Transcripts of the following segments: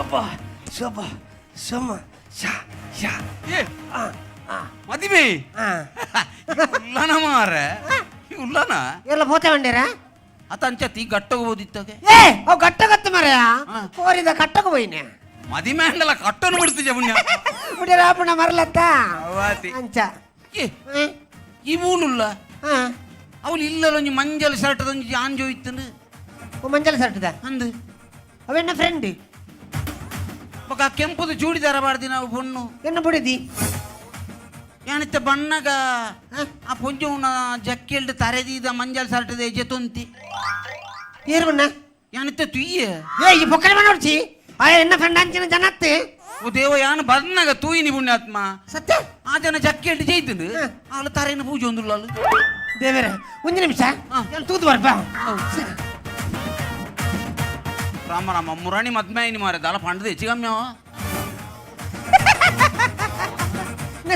ಶೋಭಾ ಶೋಭಾ ಸೋಮ ಶಾ ಶಾ. ಏ. ಆ ಆ. ಮದಿಮೆ. ಆ. ಉಲ್ಲನ ಮಾರೆ, ಉಲ್ಲನ. ಎಲ್ಲ ಪೋತೆ ಬಂಡೀರ. ಅತ ಅಂಚತಿ ಗಟ್ಟಗ ಓದಿತ್ತಾಗೆ. ಏ, ಅವು ಗಟ್ಟಗತ್ತು ಮರೆಯ. ಆ. ಕೋರಿದ ಕಟ್ಟಕ ಹೋಯ್ನೆ. ಮದಿಮೆ ಅಂಡಲ ಕಟ್ಟನು ಬಿಡ್ತಿಜ ಪುಣ್ಯ. ಮುಡಿಯರ ಆಪುಣ ಮರಲತ್ತ. ಅವಾತಿ. ಅಂಚ. ಏ. ಹ್ಮ್. ಈ ಮೂಲುಲ್ಲ. ಹಾ. ಅವಳು ಇಲ್ಲಲ್ಲ, ಒಂಜಿ ಮಂಜಲ್ ಶರ್ಟ್ ಒಂಜಿ ಆಂಜೋ ಇತ್ತನು. ಓ, ಮಂಜಲ್ ಸರ್ಟದ. ಅಂದು. ಅವೆನ್ನ ಫ್ರೆಂಡ್. ಬೊಕ ಕೆಂಪುದು ಚೂಡಿದಾರ ಬಾರ್ದಿ ನಾವು ಪೊಣ್ಣು. ಎನ್ನ ಬುಡಿದಿ. ಯಾನಿತ್ತ ಬಣ್ಣಗ. ಹಾ? ಆ ಪೊಂಜೋನ ಜಕ್ಕೆಲ್ಡ್ ತರೆದೀದ ಮಂಜಲ್ ಶರ್ಟ್ ಜೆತೊಂತಿ. ಏರು ಬಣ್ಣ. ಯಾನಿತ್ತ ತುಯ್ಯ. ಏ, ಈ ಪೊಕ್ಕಡೆ ನೋಡ್ಚಿ, ಆ ಎನ್ನ ಫ್ರೆಂಡ್ ಅಂಚಿನ ಜನತ್ತೆ. ಓ ದೇವ, ಯಾನು ಬರ್ನಾಗ ತೂಯಿನಿ ಪುಣ್ಯಾತ್ಮ. ಸತ್ಯ. ಆ ಜನ ಜಕ್ಕೆಲ್ಡ್ ಜೈತನು. ಹಾ. ಅವಳು ತರೇನು ಪೂಜೆ ಒಂದುಲ್ಲ. ದೇವರೇ, ಒಂದು ನಿಮಿಷ. ಹಾ. ನಾನು ತೂದು ಬರ್ಪ. ರಾಮ ರಾಮ, ಮುರಾಣಿ ಮದ್ಮೆ ಮಾರೆ ದಾಲ ಪಂಡದ ಹೆಚ್ಚು ಕಮ್ಮಿ ಅವ.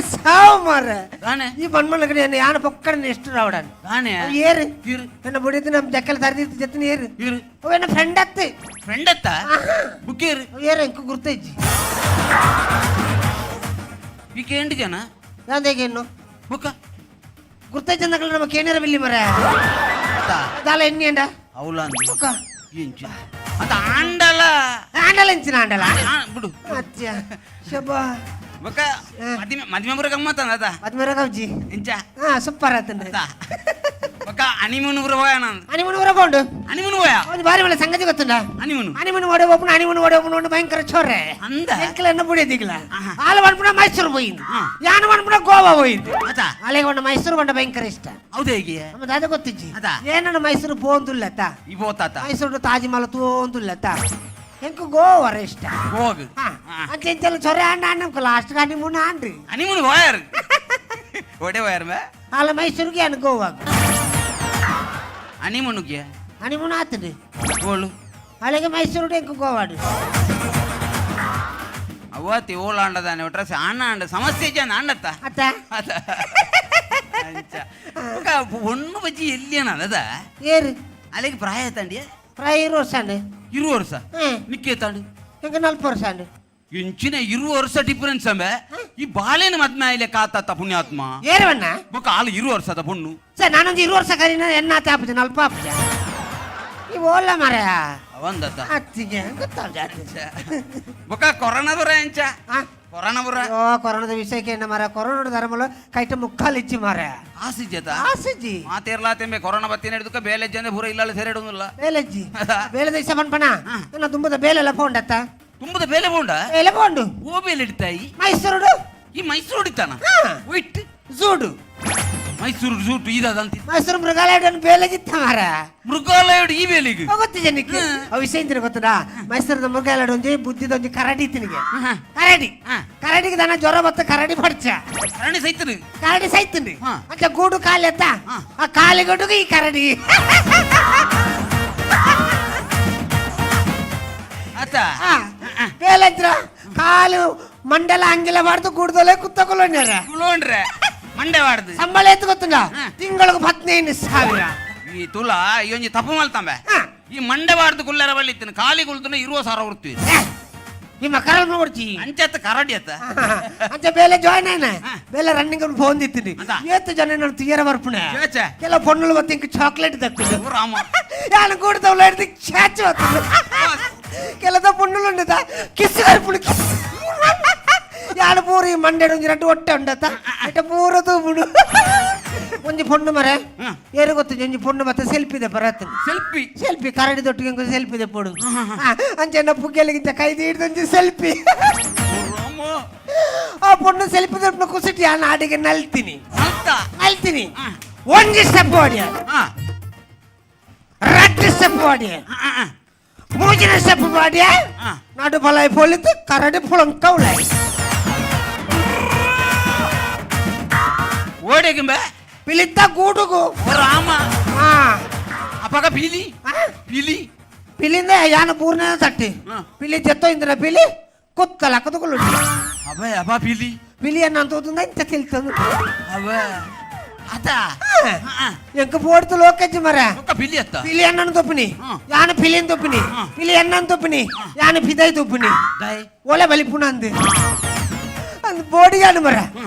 ಸಾವು ಮಾರ. ದಾನೆ. ಈ ಬಣ್ಮನ ಕಡೆ ಯಾನ ಪೊಕ್ಕಡೆ ಎಷ್ಟು ರಾವಡನ್. ದಾನೆ. ಏರು. ಇರು. ಎನ್ನ ಬುಡಿದು ನಮ್ಮ ಜಕ್ಕಲ್ ತರದಿತ್ತು ಜೊತೆ ಏರು. ಇರು. ಅವ ಎನ್ನ ಫ್ರೆಂಡ್ ಅತ್ತೆ. ಫ್ರೆಂಡ್ ಅತ್ತ ಬುಕ್ಕೇರು. ಏರು, ಇಂಕ ಗುರ್ತೈಜಿ. ಈಕೆ ಎಂಟು ಜನ. ಯಾವ್ದು ಇನ್ನು? ಬುಕ್ಕ. ಗುರ್ತೈಜಿ ಅಂದಕಲ್ಲ, ನಮ್ಮ ಕೇಣಿರ ಬಿಲ್ಲಿ ಮರ. ಅತ್ತ. ದಾಲ ಎಣ್ಣೆ ಅಂಡ. ಅವಳ. ಬುಕ್ಕ. ಎಂಚ ಅತ್ತ ಆಂಡಲ. ಆಂಡಲ, ಇಂಚಿನ ಆಂಡಲ. ಆ, ಬಿಡು. ಅಚ್ಚ ಶಬಾ. ಬೊಕ್ಕ ಮದಿಮೆ ಮದಿಮೆ ಬುರ ಗಮ್ಮತ್ತ ಅದ. ಮದ್ಮೇರ ಕೌಜಿ. ಎಂಚ? ಹಾ, ಸೂಪರ್ ಆತಂದ್ರೆ. ಅತ್ತ ಬೊಕ್ಕ ಅನಿಮೂನ್ ಬುರ ಹೋಯಣ. ಅನಿಮೂನ್ ಊರ ಕೊಂಡು. ಅನಿಮೂನ್ ಹೋಯ. ಒಂದು ಬಾರಿ ಮಳೆ ಸಂಗತಿ ಗೊತ್ತುಂಡ. ಅನಿಮೂನ್. ಅನಿಮೂನ್ ಓಡೆ ಒಬ್ಬನ, ಅನಿಮೂನ್ ಓಡೆ ಒಬ್ಬನ ಒಂದು ಭಯಂಕರ ಚೋರೆ. ಅಂದ. ಎಂಕಲ ಎನ್ನ ಬುಡಿದಿಗ್ಲ. ಆಹಾ. ಆಲ ಪನ್ಪುಣ ಮೈಸೂರು ಪೋಯಿಂದು. ಹಾ. ಯಾನ ಪನ್ಪುಣ ಗೋವಾ ಪೋಯಿಂದು. ಅತ್ತ. ಅಲೆಗೆ ಒಂದು ಮೈಸೂರು ಬಂಡ ಭಯಂಕರ ಇಷ್ಟ. ಹೌದು, ಹೇಗೆ? ನಮ್ಮ ದಾದ ಗೊತ್ತಿಜ್ಜಿ. ಅದ. ಏನನ್ನ ಮೈಸೂರು ಪೋಂದುಲ್ಲತ್ತ. ಇಬೋತಾತ. ಮೈಸೂರು ತಾಜ್ ಮಹಲ್ ತೋಂದುಲ್ಲತ್ತ, ಎಂಕು ಗೋವಾರ ಇಷ್ಟ. ಹೋಗ್. ಹಾ. ಅಂಚೆ ಇಂಚೆಲ್ಲ ಚೊರೆ ಅಣ್ಣ ಅಣ್ಣ ಲಾಸ್ಟ್ ಹನಿಮೂನ್ ಆನ್ರಿ. ಅನಿಮೂನ್ ಹೋಯರ್, ಒಡೆ ಹೋಯರ್ ಮೇ. ಅಲ್ಲ, ಮೈಸೂರಿಗೆ ಅನ್ ಗೋವಾಗ. ಅನಿಮೂನ್ಗೆ. ಹನಿಮೂನ್ ಆತಂಡ್ರಿ. ಓಳು. ಅಲ್ಲಿಗೆ ಮೈಸೂರು ಎಂಕು ಗೋವಾಡು. ಅವತಿ ಓಲಾಂಡದಾನೆ ಒಟ್ರ ಅಣ್ಣ ಅಂಡ ಸಮಸ್ಯೆ ಜನ ಅಂಡತ್ತ. ಅತ್ತ. ಅದ ಅಂಚ ಬೊಕ ಒಣ್ಣು ಬಜ್ಜಿ ಎಲ್ಲಿಯನ ಅದ. ಏರು. ಅಲ್ಲಿಗೆ ಪ್ರಾಯ ತಾಂಡಿ. ಪ್ರಾಯ ಇರು ವರ್ಷ ಅಂడి. ಇರು ವರ್ಷ. ಹ್ಮ್. ನಿಕ್ಕೆ ತಾಂಡು. ಎಂಕ ನಲ್ಪ ವರ್ಷ ಅಂడి. ಇಂಚಿನ ಇರು ವರ್ಷ ಡಿಫರೆನ್ಸ್ ಅಂಬೆ, ಈ ಬಾಳೆನ ಮದ್ಮೆ ಆಯ್ಲೆ ಕಾತಾತ ಪುಣ್ಯಾತ್ಮ. ಏರವಣ್ಣ. ಬೊಕ ಆಲು ಇರು ವರ್ಷದ ಪೊಣ್ಣು. ಸರ್, ನಾನೊಂದು ಇರು ವರ್ಷ ಕರೀನ ಎನ್ನ ಆಪುಜ, ನಲ್ಪ ಆಪುಜ. ಈ ಓಲ್ಲ ಮಾರಾಯ. ಅವಂದತ್ತ. ಅತ್ತಿಗೆ ಗೊತ್ತಾಗ. ಬೊಕ ಕೊರೋನಾ ಬರ ಎಂಚ? ಹಾ. ಕೊರೋನಾ ಬರ. ಅಯ್ಯೋ, ಕೊರೋನಾದ ವಿಷಯಕ್ಕೆ ಏನ ಮಾರ, ಕೊರೋನಾ ಧರ್ಮಲ ಕೈಟ ಮುಕ್ಕಾಲು ಇಚ್ಚಿ ಮಾರ. ಆಸಿಜತ. ಆಸಿಜಿ. ಮಾತೇರ್ಲಾ ತೆಂಬೆ ಕೊರೋನಾ ಬತ್ತಿನ ಹಿಡಿದಕ್ಕ ಬೇಲೆ ಜನ ಪೂರ ಇಲ್ಲಲ್ಲ ಸೇರಿಡುದಿಲ್ಲ. ಬೇಲೆಜ್ಜಿ. ಬೇಲೆ ದೇಶ ಪನ್ಪಣ. ಹಾ. ನನ್ನ ತುಂಬದ ಬೇಲೆಲ್ಲ ಪೋಂಡತ್ತ. ತುಂಬದ ಬೇಲೆ ಬೋಂಡ. ಬೇಲೆ ಪೋಂಡು. ಓ ಬೇಲೆ ಹಿಡಿತಾಯಿ. ಮೈಸೂರುಡು. ಈ ಮೈಸೂರು ಹೊಡಿತಾನ. ಹಾ. ಒಯ್ಟ್. ಜೂಡು. ಮೈಸೂರು ಸೂಟು ಇದಾದಂತ. ಮೈಸೂರು ಮೃಗಾಲಯ ಬೇಲೆಜಿತ್ತ ಮಾರ. ಮೃಗಾಲಯ ಈ ಬೇಲಿಗೆ. ಗೊತ್ತು ಜನಕ್ಕೆ. ಹ್ಮ್. ಅವು ವಿಷಯ ಇಂತಿನ ಗೊತ್ತದಾ? ಮೈಸೂರದ ಮೃಗಾಲಯ ಒಂಜಿ ಬುದ್ಧಿದ ಒಂಜಿ ಕರಡಿ ಇತ್ತಿನಿಗೆ. ಹಾ. ಕರಡಿ. ಹಾ. ಕರಡಿಗೆ ದನ ಜ್ವರ ಬತ್ತ ಕರಡಿ ಪಡ್ಚ. ಅರಣಿ ಸೈತರು. ಕರಡಿ ಸೈತುಂಡಿ. ಹಾ. ಅಂಚ ಗೂಡು ಖಾಲಿ ಅತ್ತ. ಹಾ. ಆ ಖಾಲಿ ಗೂಡುಗೆ ಈ ಕರಡಿ. ಆತ. ಆ, ಬೇಲಂತ್ರ ಕಾಲು ಮಂಡಲ ಅಂಗಿಲ ಮಾಡ್ದು ಗೂಡ್ದೊಲೆ ಕುತ್ತಕೊಳ್ಳೋಣ್ಯಾರ. ಕುಲೋಂಡ್ರೆ ಮಂಡೆ ವಾಡ್ದು. ಸಂಬಳ ಎತ್ತು ಗೊತ್ತುಂಡ? ಹಾ. ತಿಂಗಳಿಗೆ 15,000. ಈ ತುಲಾ ಈ ಒಂಜಿ ತಪ್ಪು ಮಲ್ತಂಬೆ. ಹಾ. ಈ ಮಂಡೆ ವಾಡ್ದು ಕುಲ್ಲರ ಬಳ್ಳಿತ್ತಿನ ಖಾಲಿ ಕುಲ್ತನ ಇರುವ ಸಾರ ಹೊರ್ತೀವಿ. ಏ, ನಿಮ್ಮ ಕರಲ್ ನೋಡ್ಚಿ. ಅಂಚತ್ತ ಕರಡಿ ಅತ್ತ. ಅಂಚ ಬೇಲೆ ಜಾಯ್ನ್ ಆಯ್ನ. ಹಾ. ಬೇಲೆ ರನ್ನಿಂಗ್ ಫೋನ್ ಇತ್ತೀನಿ. ಅಂತ? ಏತ್ ಜನ ನಾನು ತೀರ ಬರ್ಪುಣೆ. ಚೇಚೆ. ಕೆಲವು ಪೊಣ್ಣುలు ಮತ್ತೆ ಇಂಕ ಚಾಕ್ಲೇಟ್ ದಕ್ಕುದು. ಓ ರಾಮ. ಯಾನು ಕೂಡ್ದವ್ಲ ಹಿಡ್ದು ಚಾಚು ಹೊತ್ತುದು. ಕೆಲದ ಪೊಣ್ಣುಲು ಉಂಡದ ಕಿಸ್ ಕರ್ಪುಡು ಕಿಸ್. ಯಾನು ಪೂರ ಈ ಮಂಡೆಡ್ ಒಂಜಿ ರಡ್ಡು ಹೊಟ್ಟೆ ಉಂಡತ ಅಟ್ಟ ಪೂರ ತೂಪುಡು. ಒಂಜಿ ಪೊಣ್ಣು ಮರೆ. ಹ್ಮ್. ಏರು ಗೊತ್ತು, ಒಂಜಿ ಪೊಣ್ಣು ಮತ್ತೆ ಸೆಲ್ಫಿ ಇದೆ ಬರತ್ತೆ. ಸೆಲ್ಫಿ. ಸೆಲ್ಫಿ, ಕರಡಿ ದೊಟ್ಟಿಗೆ ಸೆಲ್ಫಿ ಇದೆ ಪೋಡು. ಅಂಚೆ ಪುಗ್ಗೆಲಿಗಿಂತ ಕೈದಿ ಹಿಡ್ದೊಂಜಿ ಸೆಲ್ಫಿ. ಓ ರಾಮ. ಆ ಪೊಣ್ಣು ಸೆಲ್ಫಿ ದೊಡ್ಡ ಕುಸಿಟಿ ಆ ನಾಡಿಗೆ ನಲ್ತೀನಿ. ಅಂತ. ನಲ್ತೀನಿ. ಹಾ. ಒಂಜಿ ಸ್ಟೆಪ್ ಹೊಡಿಯ. ಹಾ. ರಡ್ಡು ಸ್ಟೆಪ್ ಹೊಡಿಯ. ಹಾ, ಹಾ. ಮೂಜಿನ ಸ್ಟೆಪ್ ಹೊಡಿಯ. ಹಾ. ನಡು ಬಲ ಪೊಲಿತು ಕರಡಿ ಪುಳಂಕೌಳ. ಓಡೆಗಿಂಬೆ. ಪಿಲಿತ್ತ ಗೂಡುಗು. ಓ ರಾಮ. ಹಾ. ಅಪಗ ಪಿಲಿ. ಆ? ಪಿಲಿ. ಪಿಲಿಂದ ಯಾನ ಪೂರ್ಣ ತಟ್ಟಿ. ಹಾ. ಪಿಲಿ ಜತ್ತೋ ಇಂದ್ರ ಪಿಲಿ ಕುತ್ತಲ ಕುದುಕುಲು. ಅಬ ಅಬ ಪಿಲಿ. ಪಿಲಿಯನ್ನ ಅಂತ ಇಂತ ತಿಳ್ತಂದು. ಅವ ಅತ. ಎಂಕ ಪೋಡ್ತು ಲೋಕಜ್ಜಿ ಮರ. ಬೊಕ್ಕ ಪಿಲಿ ಅತ್ತ? ಪಿಲಿ ಅಣ್ಣನ ತೊಪ್ಪಿನಿ. ಯಾನ ಪಿಲಿನ್ ತೊಪ್ಪಿನಿ. ಪಿಲಿ ಅಣ್ಣನ ತೊಪ್ಪಿನಿ, ಯಾನ ಪಿದೈ ತೊಪ್ಪಿನಿ. ದಾಯೆ? ಒಲೆ ಬಲಿಪುಣ ಅಂದು ಅಂದ್ ಬೋಡಿಗಾನು ಮರ.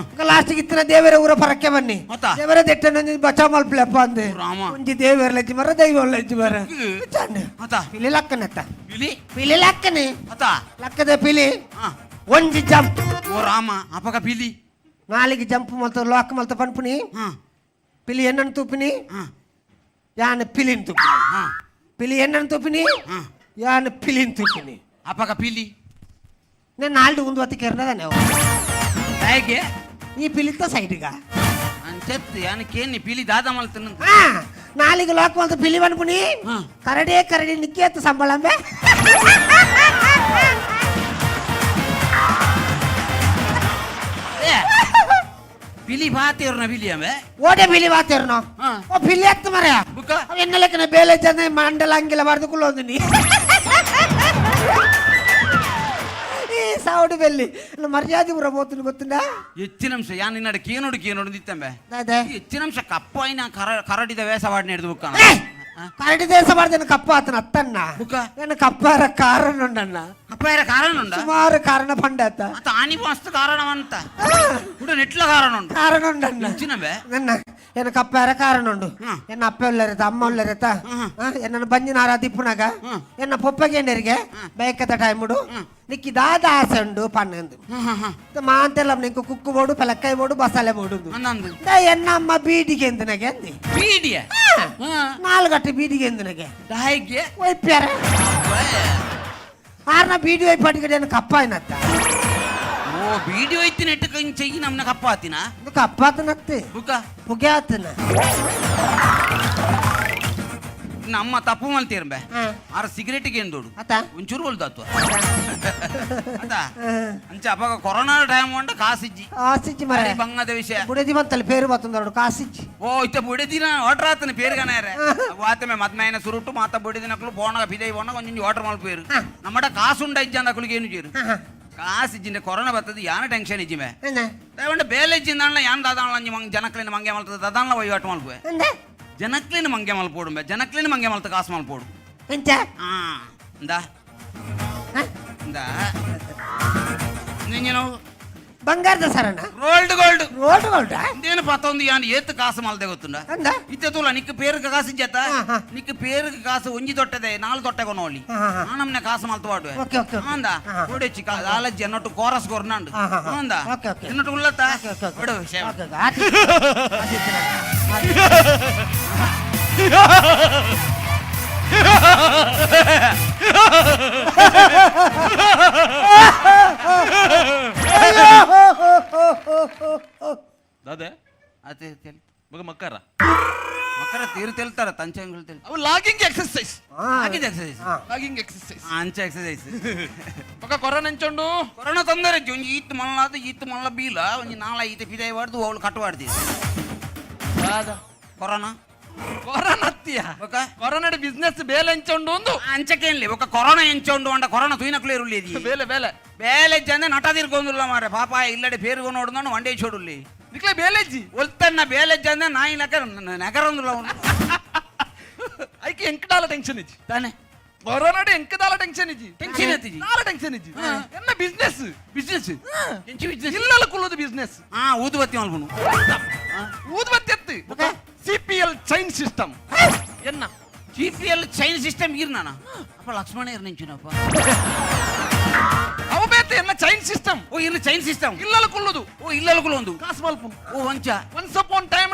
ಲಾಸ್ಟ್ ಇತ್ತಿನ ದೇವರ ಊರ ಪರಕ್ಕೆ ಬನ್ನಿ. ಮತ್ತ? ದೇವರ ದೆಟ್ಟನ ಬಚಾವ್ ಮಲ್ಪಲೆಪ್ಪ ಅಂದೆ. ರಾಮ. ಒಂಜಿ ದೇವರ ಲಜ್ಜಿ ಮರ, ದೈವ ಲಜ್ಜಿ ಮರ. ಚಂದ. ಮತ್ತ? ಪಿಲಿ ಲಕ್ಕನತ್ತ. ಪಿಲಿ. ಪಿಲಿ ಲಕ್ಕನೆ. ಅತ್ತ. ಲಕ್ಕದ ಪಿಲಿ ಒಂಜಿ ಜಂಪ್. ಓ ರಾಮ, ಅಪಗ ಪಿಲಿ? ನಾಲಿಗೆ ಜಂಪ್ ಮಲ್ತ ಲಾಕ್ ಮಲ್ತ ಪನ್ಪುನಿ. ಪಿಲಿ ಎಣ್ಣನ್ ತೂಪಿನಿ. ಯಾನ ಪಿಲಿನ್ ತೂಪಿನಿ. ಪಿಲಿ ಎಣ್ಣನ್ ತೂಪಿನಿ. ಯಾನ ಪಿಲಿನ್ ತೂಪಿನಿ. ಅಪಗ ಪಿಲಿ? నేను నాలుగు ముందు వత్తి కెరనదాನೆ. ದಾಯೆಗೆ? ಈ ಪಿಲಿತ್ತ ಸೈಡ್ಗ. ಅಂಚತ್ ಯಾನ ಕೇನಿ ಪಿಲಿ ದಾದ ಮಲ್ತನ. ನಾಲಿಗೆ ಲಾಕ್ ಮಲ್ತ ಪಿಲಿ ಪನ್ಪುನಿ. ಕರಡೆ ಕರಡಿ ನಿಕ್ಕೇತ್ತು ಸಂಬಳಂಬೆ. ಏ, ಪಿಲಿ ಬಾತೇರ್ನ ಪಿಲಿ ಅವೆ? ಓಡೆ ಪಿಲಿ ವಾತೇರ್ನೋ. ಓ ಪಿಲಿ ಎತ್ತು ಮರ. ಬುಕ್ಕ? ಅವ ಎನ್ನ ಲೆಕ್ಕನ ಬೇಲೆ ಜನ ಮಂಡಲ ಅಂಗಿಲ ಬಾರ್ದು ಕುಲ್ಲೊಂದು ನೀ. ಈ ಸಾವುಡು ಬೆಲ್ಲಿ ಮರ್ಯಾದೆ ಪೂರ ಪೋತುಂಡು ಗೊತ್ತುಂಡಾ. ಹೆಚ್ಚಿನ ಅಂಶ ಯಾನ್ ನಿನ್ನಡ ಕೇನೋಡು ಕೇನೋಡು ದಿತ್ತಂಬೆ. ಅದೇ. ಹೆಚ್ಚಿನ ಅಂಶ ಕಪ್ಪ ಆಯ್ನ ಕರಡಿದ ವೇಷ ವಾಡ್ನ ಹಿಡಿದು ಬುಕ್ಕ. ಕರಡಿ ದೇಶ ಮಾಡ್ದೇನು ಕಪ್ಪ ಆತನ ಅತ್ತಣ್ಣ. ಬುಕ್ಕ? ನನ್ನ ಕಪ್ಪಾರ ಕಾರಣ ಉಂಡಣ್ಣ. ಕಪ್ಪಾಯರ ಕಾರಣ ಉಂಡ? ಸುಮಾರು ಕಾರಣ ಪಂಡಾತ. ಮತ್ತ ಆನಿ ಮಸ್ತ್ ಕಾರಣವಂತ ಕೂಡ ನೆಟ್ಲ ಕಾರಣ ಉಂಡು. ಕಾರಣ ಉಂಡಣ್ಣ. ಹೆಚ್ಚಿನವೇ. ನನ್ನ ಎನ್ನ ಕಪ್ಪಾರ ಕಾರಣ ಉಂಡು. ಎನ್ನ ಅಪ್ಪ ಉಲ್ಲರಿತ, ಅಮ್ಮ ಉಲ್ಲರಿತ. ಎನ್ನ ಬಂಜಿನಾರ ದಿಪ್ಪುನಾಗ ಎನ್ನ ಪೊಪ್ಪಗೇಂಡರಿಗೆ ಬೈಕದ ಟೈಮುಡು ನಿಕ್ಕಿ ದಾದ ಆಸೆ ಉಂಡು ಪನ್ನಂದು. ಮಾಂತೆಲ್ಲ ನಿಂಕು ಕುಕ್ಕು ಬೋಡು, ಪೆಲಕ್ಕಾಯಿ ಬೋಡು, ಬಸಾಲೆ ಬೋಡು. ಅಂದಂದು. ಎನ್ನ ಅಮ್ಮ ಬೀಡಿಗೆ ಎಂದನಗೆ ಅಂದಿ. ಬೀಡಿಯ? ನಾಲ್ಗಟ್ಟೆ ಬೀಡಿಗೆ ಎಂದನಗೆ. ದಾಯಿಗೆ? ಒಯ್ಪ್ಯಾರ ಆರ್ನ ಬೀಡಿ ಒಯ್ಪಾಟಿಗೆ ಏನು ಕಪ್ಪ అయినತ್ತ. ಓ, ಬೀಡಿ ಹೋಯ್ತಿನ ನೆಟ್ಟು ಚೆಯ್ಯಿ ನಮ್ನ ಕಪ್ಪ ಆತಿನ? ಕಪ್ಪ ಆತನತ್ತೆ. ಬುಕ್ಕ? ಪುಗೆ ಆತನ. ನಮ್ಮ ತಪ್ಪು ಮಲ್ತೀರ್ಬೆ. ಆರ ಸಿಗರೇಟ್ಗೆ ಎಂದೋಡು. ಅತ. ಒಂಚೂರು ಹೊಲ್ದಾತು ಅತ. ಅಂಚ ಅಪಗ ಕೊರೋನಾ ಟೈಮ್ ಉಂಡ ಕಾಸಿಜ್ಜಿ. ಆಸಿಜ್ಜಿ ಮರ. ಬಂಗದ ವಿಷಯ. ಬುಡದಿ ಬಂತಲ್ಲ ಪೇರು ಬತ್ತಂದೋಡು ಕಾಸಿಜ್ಜಿ. ಓ, ಇತ್ತ ಬುಡದಿನ ಆರ್ಡರ್ ಆತನ ಪೇರುಗನಾರೆ ವಾತಮೆ ಮದ್ಮಾಯನ ಸುರುಟು ಮಾತ ಬುಡದಿನಕ್ಲು ಬೋಣಗ ಬಿದೈ ಬೋಣಗ ಒಂಜೊಂಜಿ ಆರ್ಡರ್ ಮಲ್ಪೇರು. ನಮ್ಮಡ ಕಾಸುಂಡ ಇಜ್ಜ ಅಂದ ಅಕ್ಲಿಗೆ ಏನು ಜೇರು. ಕಾಸು ಇಜ್ಜಿಂದ ಕೊರೋನಾ ಬರ್ತದೆ, ಯಾನ ಟೆನ್ಷನ್ ಇಜ್ಜಿಮೆ. ದಯವಂಡ ಬೇಲೆ ಇಜ್ಜಿಂದಾಣ ಯಾನ್ ದಾದಾಣ ಮಂಗ್ ಜನಕ್ಲಿನ ಮಂಗೆ ಮಲ್ತದ ದಾದಾಣ ವಹಿವಾಟು ಮಲ್ಪುವೆ. ಜನಕ್ಲಿನ ಮಂಗೆ ಮಲ್ಪೋಡು ಬೆ, ಜನಕ್ಲಿನ ಮಂಗೆ ಮಲ್ತ ಕಾಸು ಮಲ್ಪೋಡು. ಎಂಚ? ಆ ಇಂದಾ. ಇಂದಾ ನೀನು. ಬಂಗಾರದ Sharan. Rolled gold. Rolled gold. ಇಂದೇನು ಪತ್ತೊಂದು ಯಾನ್ ಏತ್ ಕಾಸು ಮಲ್ದೆ ಗೊತ್ತುಂಡ? ಅಂದ. ಇತ್ತೆ ತೂಲ, ನಿಕ್ ಪೇರುಗೆ ಕಾಸು ಇಜ್ಜತ್ತ? ಹಾ, ಹಾ. ನಿಕ್ ಪೇರುಗೆ ಕಾಸು ಒಂಜಿ ದೊಟ್ಟದೆ ನಾಲ್ ದೊಟ್ಟೆ ಕೊನೋಲಿ. ಹಾ, ಹಾ, ಹಾ. ನಮ್ನೆ ಕಾಸು ಮಲ್ತು ವಾಡುವೆ. Okay, okay, okay. ಅಂದ. ಹಾ, ಹಾ. ಓಡೆಚ್ಚಿ ಕಾಲಜ್ಜಿ ಅನ್ನೊಟ್ಟು ಕೋರಸ್ ಕೊರ್ನಾಂಡು. ಹಾ, ಹಾ, ಹಾ. ಅಂದ. Okay, okay. ಎನ್ನೊಟ್ಟು ಉಳ್ಳತ್ತ. Okay, okay, okay. ಬಿಡು ವಿಷಯ. Okay, okay. ಆತಿ. ಆತಿತ್ತು. ದಾದೆ? ಅದೇ ತೆಲ್. ಮಗ ಮಕ್ಕಾರ. ಮಕ್ಕಳ ತೀರು ತೆಲ್ತಾರ ತಂಚಂಗಳು ತೆಲ್. ಅವು ಲಾಗಿಂಗ್ ಎಕ್ಸರ್ಸೈಸ್. ಆಗಿದೆ ಎಕ್ಸರ್ಸೈಸ್. Logging exercise. ಅಂಚ ಎಕ್ಸರ್ಸೈಸ್. ಮಗ ಕೊರೋನಾ ಎಂಚೊಂಡು? ಕೊರೋನಾ ತೊಂದರೆ ಇಜ್ಜಿ. ಒಂಜಿ ಈತ್ ಮಲ್ಲಾದ ಈತ್ ಮಲ್ಲ ಬೀಲ ಒಂಜಿ ನಾಳ ಈತ ಪಿದಾಯಿ ವಾಡ್ದು ಅವಳು ಕಟ್ಟವಾಡ್ದಿ. ದಾದ? ಕೊರೋನಾ. ಕೊರೋನಾ ಅತ್ತಿಯ? ಬೊಕ? ಕೊರೋನಾ ಬಿಸ್ನೆಸ್ ಬೇಲೆ ಎಂಚೊಂಡು ಒಂದು. ಅಂಚಕೇನ್ಲಿ ಬೊಕ ಕೊರೋನಾ ಎಂಚೊಂಡು ಅಂಡ ಕೊರೋನಾ ತೂಯಿನಕ್ಲು ಇರುಳ್ಳಿ. ಬೇಲೆ ಬೇಲೆ. ಬೇಲೆ ಜನ ನಟ ತಿರ್ಗೊಂದುಲ್ಲ ಮಾರೆ, ಪಾಪ ಇಲ್ಲಡೆ ಪೇರುಗೊ ನೋಡ್ದೋನು ವಂಡೇ ಚೋಡುಲ್ಲಿ. ನಿಕ್ಲೆ ಬೇಲೆಜ್ಜಿ. ಒಲ್ತನ್ನ ಬೇಲೆ ಜನ ನಾಯಿ ನಕ ನಗರೊಂದುಲ್ಲ ಅವನು. ಐಕೆ ಎಂಕದಾಲ ಟೆನ್ಷನ್ ಇಜ್ಜಿ. ತಾನೆ. ಕೊರೋನಾ ಎಂಕದಾಲ ಟೆನ್ಷನ್ ಇಜ್ಜಿ. ಟೆನ್ಷನ್ ಎತ್ತಿಜಿ. ನಾಲ ಟೆನ್ಷನ್ ಇಜ್ಜಿ. ಎನ್ನ ಬಿಸ್ನೆಸ್. ಬಿಸ್ನೆಸ್ ಎಂಚಿ ಬಿಸ್ನೆಸ್? ಇಲ್ಲಲ ಕುಲ್ಲುದು ಬಿಸ್ನೆಸ್. ಹಾ, ಊದುಬತ್ತಿ ಮಲ್ಪುನು. ಊದ್ಬತ್ತಿ ಎತ್ತು, ಸಿಪಿಎಲ್ ಚೈನ್ ಸಿಸ್ಟಮ್ ಎನ್ನ. ಜಿಪಿಎಲ್ ಚೈನ್ ಸಿಸ್ಟಮ್ ಇರ್ನಾನ ಅಪ್ಪ ಲಕ್ಷ್ಮಣ ಇರ್ ನಿಂಚಿನಪ್ಪ. ಅವ ಬೇತೆ ಎನ್ನ ಚೈನ್ ಸಿಸ್ಟಮ್. ಓ, ಇರ್ನ ಚೈನ್ ಸಿಸ್ಟಮ್. ಇಲ್ಲಲ ಕುಲ್ಲುದು. ಓ, ಇಲ್ಲಲ ಒಂದು. ಕಾಸು ಮಲ್ಪುನು. ಓ, ವಂಚ. ಒನ್ಸ್ ಅಪಾನ್ ಟೈಮ್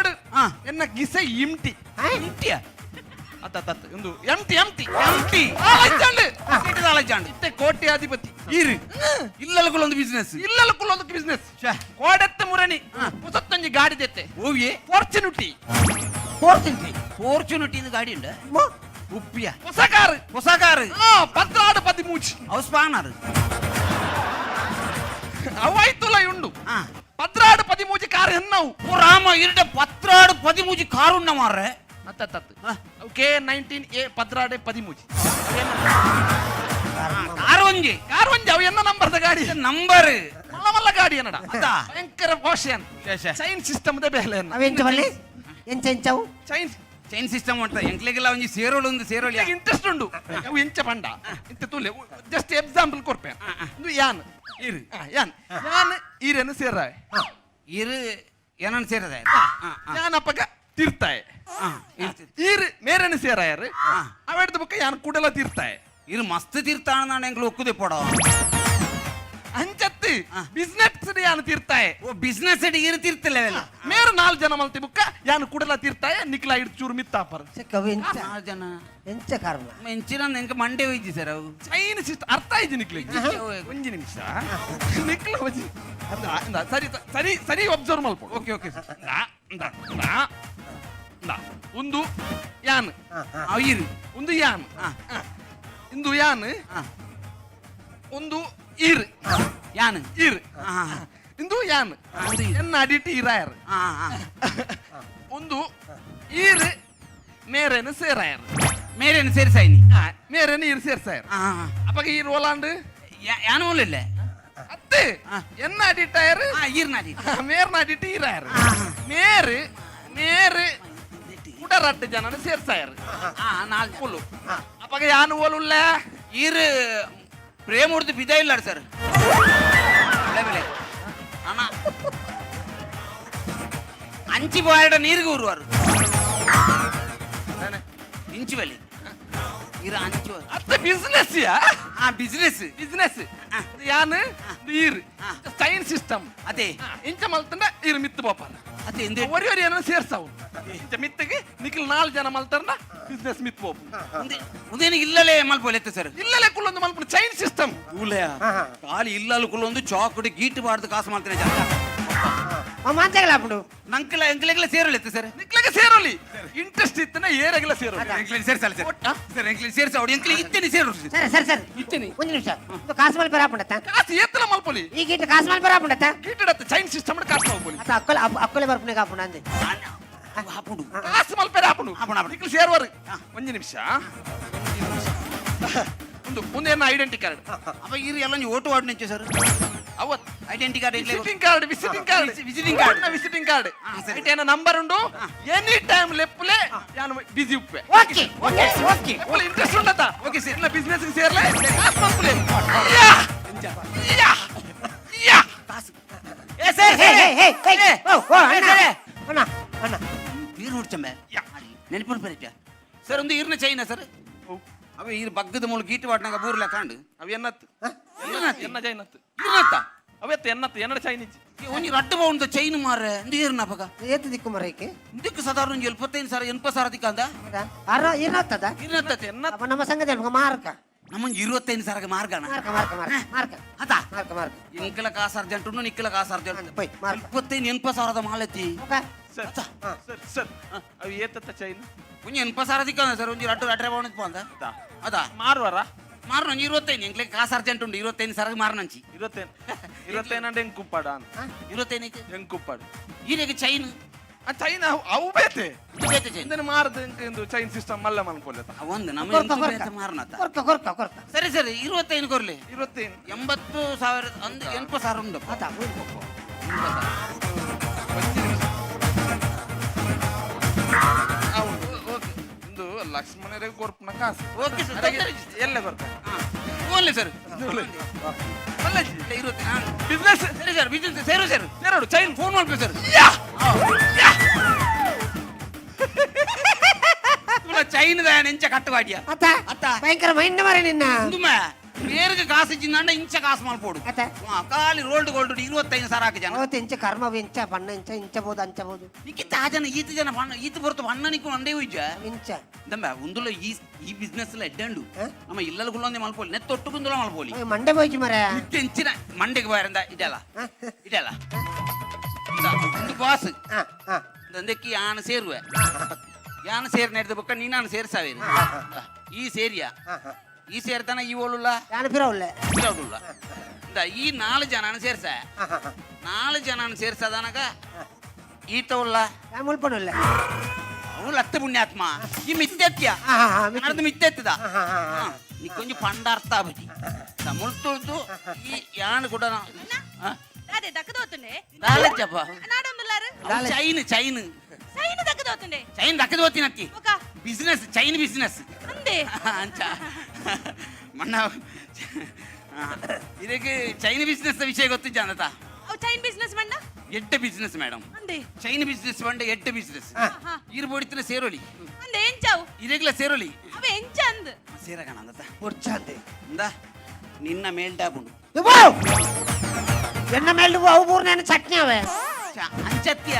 ಎನ್ನ ಗಿಸೆ ಇಮ್ಟಿ. ಇಂಟಿಯ? ಅತ್ತ ಅತ್ತ ಅತ್ತ, ಒಂದು ಎಂಟಿ ಎಂಟಿ. ಎಂಟಿ. ಆಲಚಾಂಡ್. ಇತ್ತೆ ಕೋಟ್ಯಾಧಿಪತಿ. ಇರು ಇಲ್ಲಲ ಒಂದು ಬಿಸ್ನೆಸ್. ಇಲ್ಲಲ ಕುಲ್ಲೋದಕ್ಕೆ ಬಿಸ್ನೆಸ್. ಕೋಡೆತ್ತ ಮುರಣಿ ಪುಸತ್ತೊಂಜಿ ಗಾಡಿ ದೆತ್ತೆ. ಓವಿಯೇ? ಫಾರ್ಚುನಿಟಿ. ಫೋರ್ತಿಂಟಿ. ಫಾರ್ಚುನಿಟಿ ಗಾಡಿ ಉಂಡ ಉಪ್ಪಿಯ. ಹೊಸ ಕಾರ್. ಹೊಸ ಕಾರ್. ಪದ್ರಾಡು ಪದಿಮೂಜಿ. ಅವು ಸ್ಪಾನರ್. ಅವಾಯ್ತುಲ ಉಂಡು. ಪದ್ರಾಡು ಪದಿಮೂಜಿ ಕಾರ್ ಹೆನ್ನವು. ಓ ರಾಮ, ಇರಡೆ ಪತ್ರಾಡು ಪದಿಮೂಜಿ ಕಾರು ಉಂಡ ಮಾರ್ರೆ. ಅತ್ತ ಅತ್ತ ಅತ್ತ. ಅವು ಕೆ 19 ಎ ಪದ್ರಾಡೆ ಪದಿಮೂಜಿ. ಕಾರು ಒಂಜಿ. ಕಾರ್ ಒಂಜಿ, ಅವು ಎನ್ನ ನಂಬರ್ದ ಗಾಡಿ. ನಂಬರ್. ಮಲ್ಲ ಮಲ್ಲ ಗಾಡಿ ಏನಡ. ಅತ್ತ. ಭಯಂಕರ ಪೋಷನ್. ಶೇ, ಶೇ. ಚೈನ್ ಸಿಸ್ಟಮ್ ದ ಬೇಲೆ ಎನ್ನ. ಅವೆಂಚ ಬಲ್ಲಿ? ಎಂಚ ಎಂಚವು? ಚೈನ್. ಚೈನ್ ಸಿಸ್ಟಮ್ ಉಂಟ ಎಂಕ್ಲೆಗೆಲ್ಲ ಒಂಜಿ ಸೇರೋಳು ಒಂದು ಸೇರೋಳಿ. ಇಂಟ್ರೆಸ್ಟ್ ಉಂಡು. ಅವು ಎಂಚ ಪಂಡ, ಇಂತ ತೂಲೆ, ಜಸ್ಟ್ ಎಕ್ಸಾಂಪಲ್ ಕೊರ್ಪೆ. ಇಂದು ಯಾನ್. ಇರು. ಯಾನ್ ಯಾನ್ ಈರೆನ್ ಸೇರಾಯ್. ಇರು ಏನನ್ ಸೇರದ. ಯಾನ್ ಅಪ್ಪಗ ತೀರ್ತಾಯೆ. ಈರ್ ಮೇರೆನ್ ಸೇರಾಯರ್. ಅವೆಡ್ದು ಬೊಕ್ಕ ಯಾನ್ ಕುಡಲ ತೀರ್ತಾಯೆ. ಇರು ಮಸ್ತ್ ತೀರ್ತಾಣ, ಎಂಕ್ಲು ಒಕ್ಕುದೆ ಪೋಡ. ಅಂಚತ್ತಿ, ಬಿಸ್ನೆಸ್ ಯಾನ್ ತೀರ್ತಾಯೆ. ಓ, ಬಿಸ್ನೆಸ್ ಇರು ತೀರ್ತಲ್ಲ. ಮೇರು ನಾಲ್ ಜನ ಮಲ್ತಿ ಬುಕ್ಕ ಯಾನ್ ಕುಡಲ ತೀರ್ತಾಯ, ನಿಕ್ಲ ಇಡ್ ಚೂರು ಮಿತ್ತಾಪರ್. ಸಿಕ್ಕವು ಎಂಚ? ನಾಲ್ ಜನ. ಎಂಚ ಕರ್ಮ? ಎಂಚಿನ ಎಂಕ ಮಂಡೆ ಹೋಯ್ಜಿ ಸರ್ ಅವು. ಚೈನ್ ಸಿಸ್ಟಮ್ ಅರ್ಥ ಆಯ್ತು ನಿಕ್ಲಿಗೆ? ಒಂಜಿ ನಿಮಿಷ ನಿಕ್ಲ, ಒಂಜಿ ಇಂದಾ, ಇಂದಾ, ಸರಿ ಸರಿ ಸರಿ, ಒಬ್ಸರ್ವ್ ಮಲ್ಪ. Okay okay sir. ಇಂದಾ, ಇಂದಾ, ಇಂದಾ, ಇಂದಾ. ಒಂದು ಯಾನ್. ಅವು ಇರು. ಒಂದು ಯಾನ್. ಇಂದು ಯಾನ್. ಒಂದು ಈರ್. ಯಾನ್. ಈರ್. ಇಂದು ಯಾನ್. ಒಂದು ಈರ್. ಎನ್ನ ಅಡಿಟ್ ಈರಾಯರ್. ಒಂದು ಈರ್ ಮೇರೇನು ಸೇರಾಯರ್. ಮೇರೇನು ಸೇರಿಸಾಯ್ನಿ. ಮೇರೇನು ಈರ್ ಸೇರ್ಸಾಯರ್. ಅಪ್ಪಗ ಈರ್ ಓಲಾಂಡ್. ಯಾನು ಇಲ್ಲ. ಅತ್ತೆ. ಎನ್ನ ಅಡಿಟಾಯರ್. ಈರ್ನಾಡಿ. ಮೇರ್ನ ಅಡಿಟ್ ಈರಾಯರ್. ಮೇರು ಮೇರು ಕುಡರಟ್ಟು ಜನನ ಸೇರ್ಸಾಯರ್. ನಾಲ್ ಓಲು ಅಪ್ಪಗ ಯಾನು ಓಲುಲ್ಲ. ಈರ್ ಪ್ರೇಮ ಉಡ್ದು ಬಿದ ಇಲ್ಲ ಸರ್ ಬೆಲೆ ಬೆಲೆ ಅಣ್ಣ ಅಂಚಿ ಬಾಯಡ ನೀರಿಗೆ ಊರುವಾರು ಇಂಚು ಬಲಿ ಇರ ಅಂಚು. ಅತ್ತ ಬಿಸ್ನೆಸ್ ಯಾ. ಬಿಸ್ನೆಸ್. ಬಿಸ್ನೆಸ್ ಯಾನ್ ಈರ್ ಚೈನ್ ಸಿಸ್ಟಮ್. ಅದೇ. ಇಂಚ ಮಲ್ತಂಡ ಈರ್ ಮಿತ್ತು ಬೋಪಾರ. ಅದೇ ಎಂದೆ? ಒರಿ ಒರಿ ಏನೋ ಸೇರ್ಸಾವು. ಇಂಚ ಮಿತ್ತಿಗೆ ನಿಖಿಲ್ ನಾಲ್ ಜನ ಮಲ್ತಾರನ ಬಿಸ್ನೆಸ್ ಮಿತ್ ಬೋಪು. ಉದೇನು ಇಲ್ಲಲೇ ಮಲ್ಪೋಲೆತ್ತ ಸರ್? ಇಲ್ಲಲೇ ಕುಲ್ಲೊಂದು ಮಲ್ಪುನ ಚೈನ್ ಸಿಸ್ಟಮ್. ಊಲೆಯ ಖಾಲಿ ಇಲ್ಲಲು ಕುಲ್ಲೊಂದು ಚಾಕುಡಿ ಗೀಟು ಬಾರ್ದು ಕಾಸು ಮಾಡ್ತೇನೆ ಜನ. ಮಾಂಚಾಗಲ ಅಪ್ಪಡು. ನಂಕಲ ಎಂಕ್ಲೆಗ್ಲ ಸೇರಲೆತ್ತ ಸರ್? ನಿಕ್ಲಗೆ ಸೇರೋಲಿ ಇಂಟ್ರೆಸ್ಟ್ ಇತ್ತನ ಏರಗಿಲ್ಲ ಸೇರೋಲಿ. ಎಂಕ್ಲೆಗ್ ಸೇರ್ಸಲ್ಲ ಸರ್. ಸರ್, ಎಂಕ್ಲೆಗ್ ಸೇರ್ಸ ಅವಡು ಎಂಕ್ಲೆಗ್ ಇತ್ತೇನೆ ಸೇರು. ಸರಿ ಸರಿ ಸರ್. ಇತ್ತೇನೆ. ಒಂದು ನಿಮಿಷ, ಇದು ಕಾಸು ಮಲ್ಪ ರಾಪುಂಡತ್ತ? ಕಾಸು ಏತ್ತಲ ಮಲ್ಪೊಲಿ. ಈ ಗೀಟ ಕಾಸು ಮಲ್ಪ ರಾಪುಂಡತ್ತ? ಗೀಟಡತ್ತ ಚೈನ್ ಸಿಸ್ಟಮ್ ಕಾಸು ಮಲ್ಪೊಲಿ. ಅತ್ತ ಅಕ್ಕಲ ಅಕ್ಕಲೆ ಬರ್ಪುನೆ ಕಾಪುಂಡ ಅಂದೆ. ಹಾಪುಡು. ಕಾಸು ಮಲ್ಪೆರೆ ಆಪುಂಡು. ಆಪುಂಡು, ಆಪುಂಡು. ನಿಕ್ಲು ಸೇರುವರು. ಒಂಜಿ ನಿಮಿಷ, ಒಂದು ಒಂದು ಏನ ಐಡೆಂಟಿ ಕಾರ್ಡ್. ಅಪ್ಪ ಇರು ಎಲ್ಲ ನೀವು ಓಟು ವಾರ್ಡ್ ನಿಂಚೆ ಸರ್. ಅವತ್ identity card. Visiting card, visiting card. Visiting card. Visiting card. ಸರಿ. ಏನ ನಂಬರ್ ಉಂಡು. ಎನಿ ಟೈಮ್ ಲೆಪ್ಪುಲೆ, ಯಾನು ಬಿಸಿ ಉಪ್ಪೆ. Okay okay okay. ಲೆಪ್ಪುಲೆ, ಇಂಟ್ರೆಸ್ಟ್ ಉಂಡತ? ಓಕೆ ಸರ್, ಇಲ್ಲ ಬಿಸ್ನೆಸ್ ಸೇರ್ಲೆ, ಕಾಸು ಮಲ್ಪುಲೆ. ಯಾ ಯಾ ಯಾ. ಏ ಸರ್. ಹೇ ಹೇ ಹೇ ಹೇ, ಓ ಓ, ಅಣ್ಣ ಅಣ್ಣ ಅಣ್ಣ. ತೀರು ಹುಡ್ಚಂಬೆ ನೆನಪು ಬರಟ ಸರ್. ಒಂದು ಈರ್ನ ಚೈನಾ ಸರ್. ಅವ ಈರ್ ಬಗ್ಗದ ಮೂಲ ಗೀಟು ವಾಟ್ನಾಗ ಬೂರ್ಲ ಕಾಂಡು. ಅವ ಎನ್ನತ್ತು ಎನ್ನ ಚೈನತ್ತು? ಈರ್ನತ್ತ. ಅವೆತ್ತ ಎನ್ನತ್ತು ಎನ್ನಡ ಚೈನೀಸ್. ಒಂಜಿ ರಡ್ಡು ಪೌಂಡ್ ಚೈನ್ ಮಾರ್ರೆ ಒಂದು ಈರ್ನ ಪಗ. ಏತು ದಿಕ್ಕು ಮರೈಕೆ? ಇದಕ್ಕೆ ಸಾಧಾರಣ ಒಂಜಿ 75,000 80,000 ದಿಕ್ಕಂದ. ಅರ ಏನಾಗ್ತದ? ಈರ್ನತ್ತ. ಎನ್ನತ್ತು. ಅಪ್ಪ ನಮ್ಮ ಸಂಘದಲ್ಲಿ ಮಾರ್ಕ. ನಮ್ಮೊಂಜಿ 25,000ಕ್ಕೆ ಮಾರ್ಗಣ. ಮಾರ್ಕ ಮಾರ್ಕ ಮಾರ್ಕ ಮಾರ್ಕ. ಅತ. ಮಾರ್ಕ ಮಾರ್ಕ. ಎಂಕಲ ಕಾಸು ಅರ್ಜೆಂಟ್ ಉಂಡು, ನಿಕ್ಕಲ ಕಾಸು ಅರ್ಜೆಂಟ್. ಪೊಯ್ ಮಾರ್ಕ. 25 80,000ದ ಮಾಲತಿ. ಓಕೆ. ಸರ್ ಸರ್ ಸರ್, ಅವು ಏತತ್ತ ಚೈನ್? ಒಂಜಿ 80,000 ದಿಕ್ಕಂದ ಸರ್. ಒಂಜಿ ರಡ್ಡು ರಡ್ರೆ ಪೌಂಡ್ ಪೋಂದ ಅದಾ. ಮಾರುವರ? ಮಾರ್ನ ಒಂಜಿ 25. ಎಂಕ್ಲೆ ಕಾಸು ಅರ್ಜೆಂಟ್ ಉಂಡು, 25,000ಕ್ಕೆ ಮಾರ್ನಂಚಿ. 25 25 ಅಂದ್ರೆ ಎಂಕುಪ್ಪಾಡ? 25ಕ್ಕೆ. ಎಂಕುಪ್ಪಾಡು. ಈರೆಗೆ ಚೈನ್. ಆ ಚೈನ್ ಅವು ಬೇತೆ. ಬೇತೆ ಚೈನ್. ಇಂದನೆ ಮಾರದು ಇಂಕ ಇಂದು ಚೈನ್ ಸಿಸ್ಟಮ್ ಮಲ್ಲ ಮನ್ಕೊಲ್ಲೆತ. ಒಂದು ನಮ್ಮ ಕೊರ್ಕ ಎಂಕು ಕೊರ್ಕ. ಬೇತೆ ಮಾರ್ನತ. ಕೊರ್ಕ ಕೊರ್ಕ ಕೊರ್ಕ. ಸರಿ ಸರಿ, 25 ಕೊರ್ಲಿ. 25. 80,000 ಅಂದ್ 80,000 ಉಂಡಪ್ಪ. ಅತ. ಒಂಜಿ ನಿಮಿಷ. ಆ, ಉಂಡು. ಓಕೆ. ಇಂದು ಲಕ್ಷ್ಮಣರಿಗೆ ಕೊರ್ಪುನ ಕಾಸು. Okay sir. ಅರೆಗೆ ತೊಂದರೆ ಇಲ್ಲ. ಎಲ್ಲ ಕೊರ್ತ. Only sir. ಮಲ್ಲಜಿ. 20. ಬಿಸ್ನೆಸ್. ಸರಿ ಸರ್, ಬಿಸ್ನೆಸ್ ಸೇರು ಸರ್. ಸೇರೋಡು ಚೈನ್. ಫೋನ್ ಮಾಡ್ಬೇಕು ಸರ್. Yeah yeah. ಚೈನ್ ನೆಂಚ ಕಟ್ಟುವಾಡಿಯ. ಅತ್ತ. ಅತ್ತ. ಭಯಂಕರ ಮೈಂಡ್ ಮಾರೆ ನಿನ್ನ. ಉಂದುಮ ಬೇರ್ಗೆ ಕಾಸು ಇಜ್ಜಿಂದಾಂಡ ಇಂಚ ಕಾಸು ಮಲ್ಪೋಡು. ಅತ್ತ. ಖಾಲಿ ರೋಲ್ಡ್ ಗೋಲ್ಡ್ 25,000 ಹಾಕಿ ಜನ. ಅವತ್ತು ಇಂಚ ಕರ್ಮ ಇಂಚ ಬಣ್ಣ ಇಂಚ ಇಂಚ ಬೋದು ಅಂಚ ಬೋದು. ನಿಕ್ಕಿತ್ತ ಆ ಜನ ಈತ ಜನ ಬಣ್ಣ ಈತ ಬರುತ್ತ ಬಣ್ಣ ನಿಕ್ಕು ಒಂದೇ ಉಜ್ಜ. ಇಂಚ. ದಮ್ಮ ಉಂದುಲ ಈ ಈ ಬಿಸ್ನೆಸ್ ಎಲ್ಲ ಎಡ್ಡಂಡು. ಹ? ನಮ್ಮ ಇಲ್ಲಲ್ ಗುಲ್ಲೊಂದೇ ಮಲ್ಪೋಲಿ ನೆತ್ತೊಟ್ಟು ಗುಂದುಲ ಮಲ್ಪೋಲಿ. ಓಯ್, ಮಂಡೆ ಬೋಯ್ಜಿ ಮರ. ನಿಕ್ಕೆ ಇಂಚಿನ ಮಂಡೆಗೆ ಬಾರಂದ ಇದೆಲ್ಲ ಇದೆಲ್ಲ ಒಂದು ಬಾಸ್. ಹಾ ಹಾ. ದಂದಕ್ಕೆ ಯಾನ ಸೇರುವೆ, ಯಾನ ಸೇರ್ ನಡೆದ ಬೊಕ್ಕ ನೀನಾನು ಸೇರ್ಸಾವೇನು ಈ ಸೇರಿಯ. ಈ ಸೇರ್ತಾನ ಈ ಓಳುಲ್ಲ. ಯಾನು ಪಿರವುಳ್ಳೆ. ಉಲ್ಲ ಇಂದ ಈ ನಾಲ್ ಜನನ ಸೇರ್ಸ. ನಾಲ್ ಜನನ ಸೇರ್ಸದನಗ ಈತ ಉಲ್ಲ. ಯಾನ್ ಮುಲ್ಪನುಳ್ಳೆ. ಅವಳು ಅತ್ತ ಪುಣ್ಯಾತ್ಮ ಈ ಮಿತ್ತೆತ್ಯ. ಹಾ ಹಾ ಹಾ. ನಡೆದು ಮಿತ್ತೆತ್ತದ. ಹಾ ಹಾ ಹಾ. ನೀ ಕೊಂಚ ಪಂಡ ಅರ್ಥ ಆಬುಜಿ ತಮಿಳ್ ತುಳ್ದು ಈ ಯಾನ್ ಕೂಡ ಅದೇ ದಕ್ಕದೋತುಂಡೆ. ದಾಲಜ್ಜಪ್ಪ. ನಾಡೊಂದುಲ್ಲಾರು. Chain chain. ಸೈನ್ ದಕ್ಕದೋತುಂಡೆ. ಚೈನ್ ದಕ್ಕದೋತಿನತ್ತಿ. ఒక ಬಿಸ್ನೆಸ್, ಚೈನ್ ಬಿಸ್ನೆಸ್. ಅಂದೆ. ಅಂಚ ಮಣ್ಣ, ಇದಕ್ಕೆ ಚೈನ್ ಬಿಸ್ನೆಸ್ ವಿಷಯ ಗೊತ್ತಿಜ್ಜ ಅಂದತ? ಅವು ಚೈನ್ ಬಿಸ್ನೆಸ್ ಮಂಡ? ಎಡ್ಡೆ ಬಿಸ್ನೆಸ್ ಮೇಡಮ್. ಅಂದೆ. ಚೈನ್ ಬಿಸ್ನೆಸ್ ಬಂಡ ಎಡ್ಡೆ ಬಿಸ್ನೆಸ್. ಈರು ಬೋಡಿತಿನ ಸೇರೋಲಿ. ಅಂದೆ, ಎಂಚಾವು? ಇರೆಗ್ಲ ಸೇರೋಲಿ. ಅವ ಎಂಚ ಅಂದ್? ಸೇರಗಣ ಅಂದತ. ಬೊಡ್ಚಾಂದೆ. ಇಂದ ನಿನ್ನ ಮೇಲ್ಡಾಬುಂಡು. ಇವ್ವೋ! ಎನ್ನ ಮೇಲೆ ಅವು ಬೂರ್ನೇನು ಚಟ್ನಿ ಅವೇ. ಅಂಚತ್ಯ,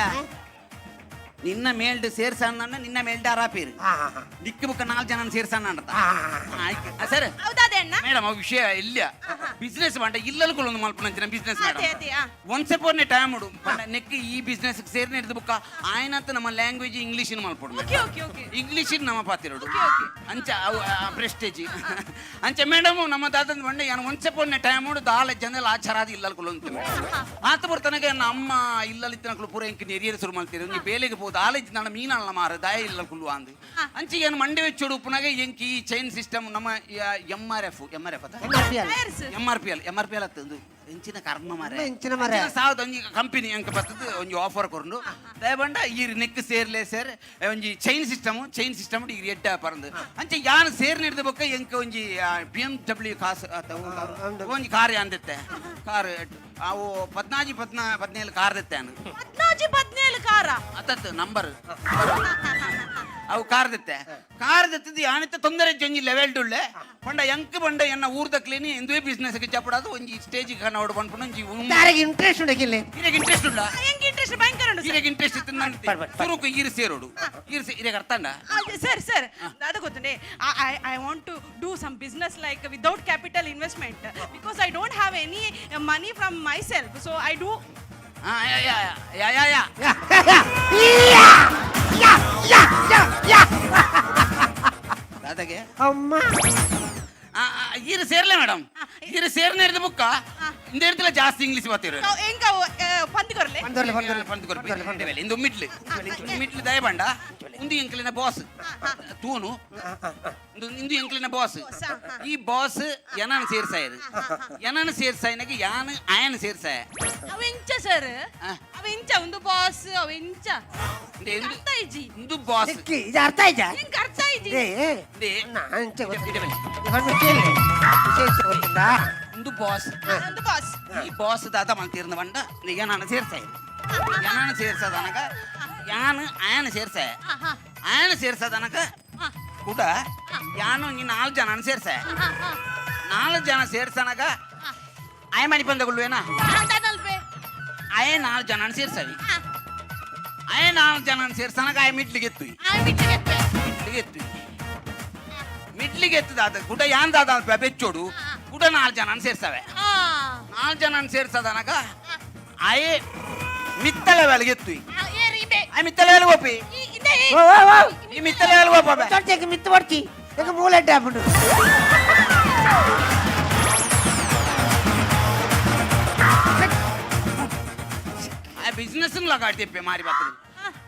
ನಿನ್ನ ಮೇಲ್ಡ್ ಸೇರ್ಸಣ್ಣ, ನಿನ್ನ ಮೇಲ್ಡ್ ಅರಾಪೇರು. ಹಾ ಹಾ ಹಾ. ದಿಕ್ಕು ಬುಕ್ಕ ನಾಲ್ಕು ಜನ ಸೇರ್ಸಣ್ಣ ಅಂತ. ಹಾ, ಹಾ. ಸರ್. ಹೌದಾದೆ ಅಣ್ಣ. ಮೇಡಮ್, ಅವು ವಿಷಯ ಇಲ್ಲ. ಬಿಸ್ನೆಸ್ ಬಂಡ ಇಲ್ಲಲ್ ಒಂದು ಮಲ್ಪನಂಚಿನ ಬಿಸ್ನೆಸ್. ಅದೇ. ಮೇಡಮ್. ಅದೇ, ಆ. ಒಂದ್ಸೆ ಪೋರ್ನೆ ಟೈಮ್ ಉಡು ಪಂಡ ನೆಕ್ ಈ ಬಿಸ್ನೆಸ್ ಸೇರ್ನೆ ಹಿಡಿದು ಬುಕ್ಕ ಆಯ್ನಂತ ನಮ್ಮ ಲ್ಯಾಂಗ್ವೇಜ್ ಇಂಗ್ಲೀಷ್ ಮಲ್ಪೊಡು. Okay okay okay. ಇಂಗ್ಲೀಷ್ ನಮ್ಮ ಪಾತಿರೋಡು. Okay, okay. ಅಂಚ ಅವು ಪ್ರೆಸ್ಟೇಜ್. ಅಂಚ ಮೇಡಮ್, ನಮ್ಮ ದಾದಂದ ಬಂಡೆ ಯಾನು ಒಂದ್ಸೆ ಪೋರ್ನೆ ಟೈಮ್ ಉಡು ದಾಲ ಜನಲ್ ಆಚಾರಾದ ಇಲ್ಲಲ್ ಕುಲೊಂತ ಆತ ಬರ್ತನಗೆ ನಮ್ಮ ಇಲ್ಲಲ್ ಇತ್ತನಕಲು ಪೂರ ಇಂಕ್ ನೆರಿಯರ್ ಶುರು ಮಾಡ್ತೀರಿ. ಒಂಜಿ ಬೇಲೆಗೆ ಪೋದು ಆಲೇಜ್ ನನ್ನ ಮೀನಲ್ಲ ಮಾರ ದಾಯ ಇಲ್ಲಲ್ ಕುಲ್ಲು ಅಂದು. ಅಂಚೆ ಏನು ಮಂಡೆ ವೆಚ್ಚೋಡು ಉಪ್ಪುನಾಗ ಎಂಕ್ ಈ ಚೈನ್ ಸಿಸ್ಟಮ್ ನಮ್ಮ M R F, M R F ಅತ್ತ. MRPL. Tyres. M R P L, M R P L ಅತ್ತಂದು ಎಂಚಿನ ಕರ್ಮ ಮಾರೆ. ಎಂಚಿನ ಮಾರ್ರೆ. ಸಾವಿರದ ಒಂಜಿ ಕಂಪನಿ ಅಂಕ ಬರ್ತದೆ, ಒಂಜಿ ಆಫರ್ ಕೊರಂಡು ದಯಬಂಡ ಈ ನೆಕ್ ಸೇರ್ಲೆ ಸರ್, ಒಂಜಿ ಚೈನ್ ಸಿಸ್ಟಮ್, ಚೈನ್ ಸಿಸ್ಟಮ್ ಈ ಎಡ್ಡ ಪರಂದು. ಅಂಚೆ ಯಾನ್ ಸೇರ್ ಹಿಡಿದ ಬೊಕ್ಕ ಎಂಕ ಒಂಜಿ ಬಿ ಎಂ ಡಬ್ಲ್ಯೂ ಕಾಸು ಆತ ಒಂಜಿ ಕಾರ್ ಅಂದಿತ್ತೆ. ಕಾರ್ ಅವು ಪದ್ನಾಜಿ 17 ಕಾರ್ ದೆತ್ತೆ ಅನು. 14 17 ಕಾರ? ಅತ್ತತ್ತು ನಂಬರ್ ಅವು ಕಾರ್ ದೆತ್ತೆ. ಕಾರ್ ದೆತ್ತದು ಯಾನಿತ್ತ ತೊಂದರೆ ಒಂಜಿ ಲೆವೆಲ್ ಡುಳ್ಳೆ ಪಂಡ ಎಂಕ್ ಬಂಡ ಎನ್ನ ಊರ್ದ ಕ್ಲೀನಿ ಎಂದುವೇ ಬಿಸ್ನೆಸ್ ಚಪ್ಪಡಾದು ಒಂಜಿ ಸ್ಟೇಜ್ ಕನ್ನಡ ಪನ್ಪುನ ಒಂಜಿ ಯಾರಿಗೆ ಇಂಟ್ರೆಸ್ಟ್ ಉಂಡಕ್ಕಿಲ್ಲ? ಇರೆಗ್ ಇಂಟ್ರೆಸ್ಟ್ ಉಂಡ? ಎಂಕ್ ಇಂಟ್ರೆಸ್ಟ್ ಭಯಂಕರ ಉಂಡು ಸರ್. ಇರೆಗ್ ಇಂಟ್ರೆಸ್ಟ್ ಇತ್ತು. ಬರ್ ಬರ್. ಸುರುಕು ಈರು ಸೇರೋಡು, ಈರು ಇರೆಗ್ ಅರ್ಥಂಡ? ಸರ್ ಸರ್, ಅದು ಗೊತ್ತುಂಡೆ. I I want to do some business like without capital investment because I don't have any money from myself, so I do. ಹಾ, ಯಾ ಯಾ ಯಾ ಯಾ ಯಾ. ಯಾ ಯಾ ಯಾ ಯಾ ಯಾ ಯಾ. ದಾದಾಗೆ. ಅಮ್ಮ. ಆ, ಆ, ಈರು ಸೇರ್ಲೆ ಮೇಡಮ್, ಈರು ಸೇರ್ನ ಹಿಡಿದ ಬುಕ್ಕ ಇಂದ ಹಿಡ್ದಲ ಜಾಸ್ತಿ ಇಂಗ್ಲೀಷ್ ಬಾತಿರು. ಎಂಕ ಪಂದ್ಕೊರ್ಲೆ. ಬಂದೋರ್ಲೆ ಬಂದೋರ್ಲೆ. ಪಂದ್ ಕೊರ್ಪಿ. ಇಂದು ಮಿಡ್ಲ್ ಮಿಡ್ಲ್ ದಯಬಂಡ ಉಂದು ಎಂಕ್ಲಿನ ಬಾಸ್ ತೂನು. ಇಂದು ಇಂದು ಎಂಕ್ಲಿನ ಬಾಸ್. ಈ ಬಾಸ್ ಎನನ್ ಸೇರ್ಸಾಯರು, ಎನನ್ ಸೇರ್ಸಾಯನಗೆ ಯಾನ್ ಆಯನ್ ಸೇರ್ಸಾಯ. ಅವ ಎಂಚ ಸರ್? ಆ. ಅವ ಎಂಚ ಒಂದು ಬಾಸ್ ಅವ ಎಂಚ? ಇಂದು ಇಂದು ಅರ್ಥ ಇಜ್ಜಿ. ಇಂದು ಬಾಸ್. ನಿಕ್ಕಿ ಇದು ಅರ್ಥ ಆಯ್ತಾ? ಎಂಕ್ ಅರ್ಥ ಇಜ್ಜಿ. ಏ. ಇಂದೆ. ಅಂಚೆ ಇದೆ- ಇದೆ ಬನ್ನಿ. ಕೇಳಿ ವಿಶೇಷ ಗೊತ್ತುಂಟಾ? ಇಂದು ಬಾಸ್. ಒಂದು ಬಾಸ್. ಈ ಬಾಸ್ ದಾದ ಮಲ್ತೀರ್ನ ಬಂಡ ಎನನ ಸೇರ್ಸಾಯ, ಎನನ ಸೇರ್ಸದನಗ ಯಾನ್ ಆಯನ ಸೇರ್ಸಾಯ. ಆಯನ ಸೇರ್ಸದನಗ ಕೂಡ ಯಾನು ನೀ ನಾಲ್ಕು ಜನ ಸೇರ್ಸಾಯ. ನಾಲ್ಕು ಜನ ಸೇರ್ಸನಗ ಆಯ ಮಣಿ ಬಂದಗುಳ್ವೇನಾ? ಆಯ ನಾಲ್ಕು ಜನ ಸೇರ್ಸವಿ. ಆಯ ನಾಲ್ಕು ಜನ ಸೇರ್ಸನಗ ಆಯ ಮಿಡ್ಲಿಗೆ ಎತ್ತು, ಮಿಡ್ಲಿಗೆ ಎತ್ತು, ಮಿಡ್ಲಿಗೆ ಎತ್ತದ ಗುಡ ಯಾನ್ ದಾದ ಅಲ್ಪ ಬೆಚ್ಚೋಡು ಗುಡ ನಾಲ್ಕು ಜನ ಸೇರ್ಸವೆ. ನಾಲ್ಕು ಜನ ಸೇರ್ಸದನಗ ಆಯೆ ಮಿತ್ತಲ ವೆಲಗೆ ಎತ್ತು. ಆಯ್ ಮಿತ್ತಲ ವೆಲಗೆ ಒಪ್ಪಿ. ಓ ಓ ಓ. ಈ ಮಿತ್ತಲ ವೆಲಗೆ ಒಪ್ಪ. ತೊಡ್ಚೆಗೆ ಮಿತ್ತು ಪಡ್ಚಿ ಎಗ ಮೂಲೆ ಹಾಪುಂಡು. ಆ ಬಿಸ್ನೆಸ್ ಲಗಾಡ್ತಿಪ್ಪೆ ಮಾರಿ ಬರ್ತದೆ.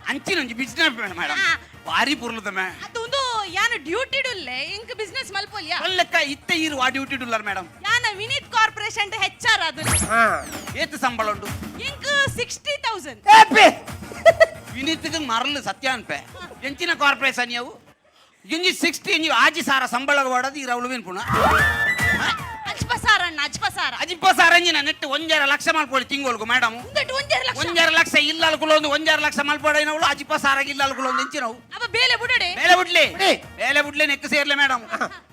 ಅಂಚಿನ ಒಂಜಿ ಬಿಸ್ನೆಸ್ ಮೇಡಮ್, ಭಾರಿ ಪುರ್ಲುದ ಮೇ. ಅದೊಂದು ಯಾನ ಡ್ಯೂಟಿ ಡುಲ್ಲೆ, ಇಂಕ್ ಬಿಸ್ನೆಸ್ ಮಲ್ಪೊಲಿಯಾ? ಒಲ್ಲೆಕ್ಕ ಇತ್ತೆ ಈರು ಆ ಡ್ಯೂಟಿ ಡುಲ್ಲರ್ ಮೇಡಮ್? ಯಾನ ವಿನೀತ್ ಕಾರ್ಪೊರೇಷನ್ ಹೆಚ್ ಆರ್ ಅದು. ಹಾ. ಏತ್ ಸಂಬಳ ಉಂಡು? ಇಂಕ್ 60,000. ಏಪಿ. ವಿನೀತ್ಗೆ ಮರಲು ಸತ್ಯ ಅನ್ಪೆ. ಎಂಚಿನ ಕಾರ್ಪೊರೇಷನ್ ಅವು? ಇಂಜಿ 60 ಇಂಜಿ ಆಜಿ ಸಾರ ಸಂಬಳ ವಾಡೋದು ಈ ರವಳು ಪುನಃ. ಅಜ್ಪ ಸಾರ ಅಣ್ಣ, ಅಜ್ಪ ಸಾರ. ಅಜಿಪ್ಪ ಸಾರ ಅಂಜಿನ ನೆಟ್ಟು 1.5 ಲಕ್ಷ ಮಲ್ಪೊಳಿ ತಿಂಗಳಿಗೆ ಮೇಡಮ್. ಉಂದಟ್ 1.5 ಲಕ್ಷ? 1.5 ಲಕ್ಷ ಇಲ್ಲ ಒಂದು 1.5 ಲಕ್ಷ ಮಲ್ಪೊಡೈನವಳು ಅಜಿಪ್ಪ ಸಾರಾಗಿ ಇಲ್ಲ ಒಂದು ಎಂಚಿನವು. ಅವ ಬೇಲೆ ಬುಡಡೆ. ಬೇಲೆ ಬಿಡ್ಲಿ. ಬಿಡಿ. ಬೇಲೆ ಬಿಡ್ಲೆ, ನೆಕ್ ಸೇರ್ಲೆ ಮೇಡಮ್.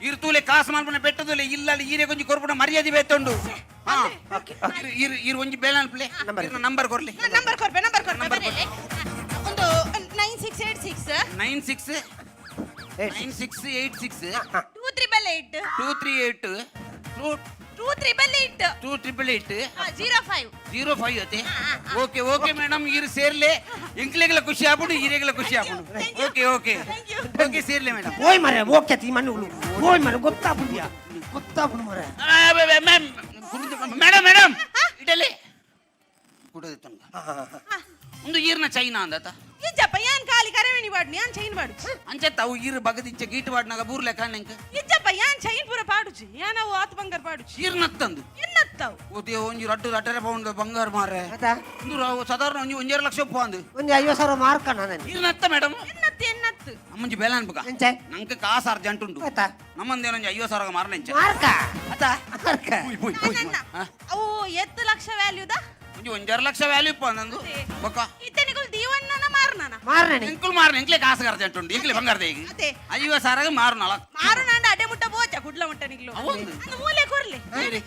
ಇರ್ತೂಲೆ ಕಾಸು ಮಲ್ಪುನ ಪೆಟ್ಟದೂಲೆ ಇಲ್ಲ ಈರೆ ಕೊಂಚ ಕೊರ್ಪುನ ಮರ್ಯಾದೆ ಬೇತುಂಡು. ಹಾ. ಓಕೆ. ಇರು ಇರು ಇರು ಒಂಜಿ ಬೇಲೆ ಅನ್ಪ್ಲೆ. ನಂಬರ್. ನಂಬರ್ ಕೊರ್ಲಿ. ನಂಬರ್ ಕೊರ್ಪೆ, ನಂಬರ್ ಕೊರ್ಪೆ. ನಂಬರ್. ಬರೇಲೆ. ಒಂದು 9686. 96 9686. 2888. 238 2. 2888. 2888. 05. 05 ಅತೆ. ಓಕೆ ಓಕೆ ಮೇಡಮ್, ಈರು ಸೇರ್ಲೆ. ಎಂಕ್ಲೆಗೆಲ್ಲ ಖುಷಿ ಆಪುಂಡು, ಈರೆಗೆಲ್ಲ ಖುಷಿ ಆಪುಂಡು. Thank you. Okay okay. Thank you. Okay, ಸೇರ್ಲೆ madam. ಓಯ್ ಮರೆ, ಓಕೆ ತೀ ಮಣ್ಣುಗಳು. ಓಯ್ ಮರೆ, ಗೊತ್ತಾಪುಂಡಿಯಾ ಗೊತ್ತಾಪುಂಡು ಮರೆ. ಮೇಡಮ್ ಮೇಡಮ್, ಇಡಲಿ ಕುಡದ ಒಂದು ಈರ್ನ ಚೈನಾ ಅಂದತ. ಇಜ್ಜಪ್ಪ, ಯಾನ್ ಖಾಲಿ ಕರೆವೇಣಿ ಪಾಡು, ಯಾನ್ ಚೈನ್ ಪಾಡು. ಅಂಚತ್ತ ಅವು ಈರು ಬಗದಿಚ್ಚ ಗೀಟು ವಾಡ್ನಾಗ ಬೂರ್ಲೆ ಕಣ್ಣಂಕ. ಇಜ್ಜಪ್ಪ, ಯಾನ್ ಚೈನ್ ಪೂರ ಪಾಡುಜಿ. ಯಾನವು ಆತ್ ಬಂಗಾರ ಪಾಡು. ಈರ್ನತ್ತಂದು. ಎನ್ನತ್ತವು? ಓ ದೇವ, ಒಂಜಿ ರಡ್ಡು ರಡ್ಡರೆ ಪೌಂಡ್ ಬಂಗಾರ ಮಾರ್ರೆ. ಅತ್ತ. ಇಂದು ಸಾಧಾರಣ ಒಂಜಿ 1.5 ಲಕ್ಷ ಉಪ್ಪು ಅಂದು. ಒಂಜಿ 50,000 ಮಾರ್ಕಣ ನಾನು. ಈರ್ನತ್ತ ಮೇಡಮ್. ಎನ್ನತ್ತು ಎನ್ನತ್ತು? ನಮ್ಮಂಜಿ ಬೇಲೆ ಅನ್ಬೇಕ. ಎಂಚ? ನಂಗೆ ಕಾಸು ಅರ್ಜೆಂಟ್ ಉಂಟು. ಆಯ್ತಾ? ನಮ್ಮಂದೇನೊಂಜಿ 50,000 ಮಾರನ ಎಂಚ? ಮಾರ್ಕ. ಅತ್ತ. ಮಾರ್ಕ. ಪುಯ್ ಪುಯ್ ಪುಯ್. ನಾನನ್ನ ಹಾ? ಅವು ಎತ್ತು ಲಕ್ಷ ವ್ಯಾಲ್ಯೂದ? ಒಂಜಿ 1.5 ಲಕ್ಷ ವ್ಯಾಲ್ಯೂ ಇಪ್ಪ ನಂದು ಬೊಕ್ಕ. ಇತ್ತನಿಗಳು ದೀವಣ್ಣನ ಮಾರನನ? ಮಾರ್ನಣಿ. ಎಂಕುಲ್ ಮಾರನ, ಎಂಕ್ಲೆ ಕಾಸು ಅರ್ಜೆಂಟ್ ಉಂಟು, ಎಂಕ್ಲೆ ಬಂಗಾರದ ಈಗ. ಅದೇ. 50,000 ಮಾರು ನಳ. ಮಾರು ನಾಂಡ ಅಡೆ ಮುಟ್ಟ ಬೋಚ ಕುಡ್ಲ ಮುಟ್ಟ ನಿಗ್ಲು. ಹೌದು. ಅಂದ್ ಮೂಲೆ ಕೊರ್ಲಿ.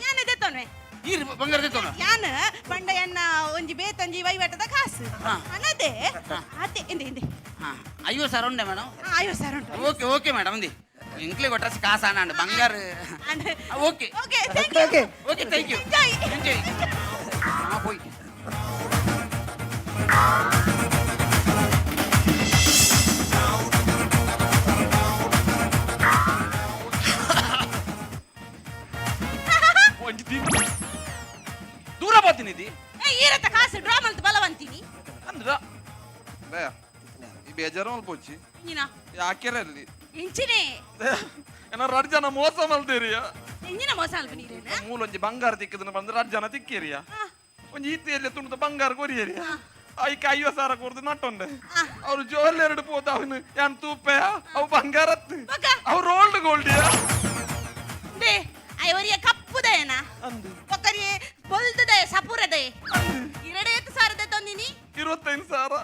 ಯಾನ್ ಎದೆತೊನ್ವೆ. ಈರ್ ಬಂಗಾರ ತೆತ್ತೋಣ. ಯಾನ್ ಪಂಡ ಎನ್ನ ಒಂಜಿ ಬೇತೊಂಜಿ ವೈವಾಟದ ಕಾಸು. ಹಾ. ಅನದೆ ಅತೆ ಎಂದೆ ಎಂದೆ. ಹಾ, 50,000 ಉಂಡೆ ಮೇಡಮ್. 50,000 ಉಂಟು. ಓಕೆ ಓಕೆ ಮೇಡಮ್, ಅಂದಿ ಎಂಕ್ಲೆ ಕೊಟ್ಟ ಕಾಸು ಆನಾಂಡ್ ಬಂಗಾರ. And okay. Okay, thank you. Okay. Okay, thank you. Enjoy. Enjoy. ಹಾ, ಪೋಯ್. ಒಂಜಿ ದಿನ ದೂರ ಬರ್ತೀನಿ ಇದಿ. ಏ, ಈರತ್ತ ಕಾಸು ಡ್ರಾ ಮಲ್ತ್ ಬಲವಂತೀನಿ. ಅಂದ್ರ ಬೇ ಈ ಬೇಜಾರು ಮಲ್ಪೊಚ್ಚಿ. ಇಂಜಿನ? ಯಾಕೆರಲ್ಲಿ? ಇಂಚಿನೇ. ಏನ ರಡ್ ಜನ ಮೋಸ ಮಲ್ತೇರಿಯ. ಇಂಜಿನ ಮೋಸ ಅಲ್ಪ ನೀರೇನ? ಮೂಲೊಂಜಿ ಬಂಗಾರ ತಿಕ್ಕದನ್ನ ಬಂದು ರಡ್ ಜನ ತಿಕ್ಕೇರಿಯ. ಒಂಜಿ ಈತೆಯಲ್ಲಿ ತುಂಡದ ಬಂಗಾರ ಕೊರಿಯೇರಿಯ. ಐಕೆ 50,000 ಕೊರ್ದು ನಟ್ಟೊಂಡೆ. ಅವ್ರು ಜೋಲ್ ಎರಡು ಪೋತ ಅವನು ಯಾನ್ ತೂಪೆಯ ಅವು ಬಂಗಾರತ್ತು. ಬೊಕ್ಕ? ಅವು ರೋಲ್ಡ್ ಗೋಲ್ಡಿಯ. They ಐವರಿಯ ಕಪ್ಪುದಯನ. ಅಂದು. ಒಕ್ಕರಿ ಬೊಲ್ದುದಯ ಸಪುರದಯ. ಎರಡೇತು ಸಾವಿರದ ತಂದಿನಿ. 25,000.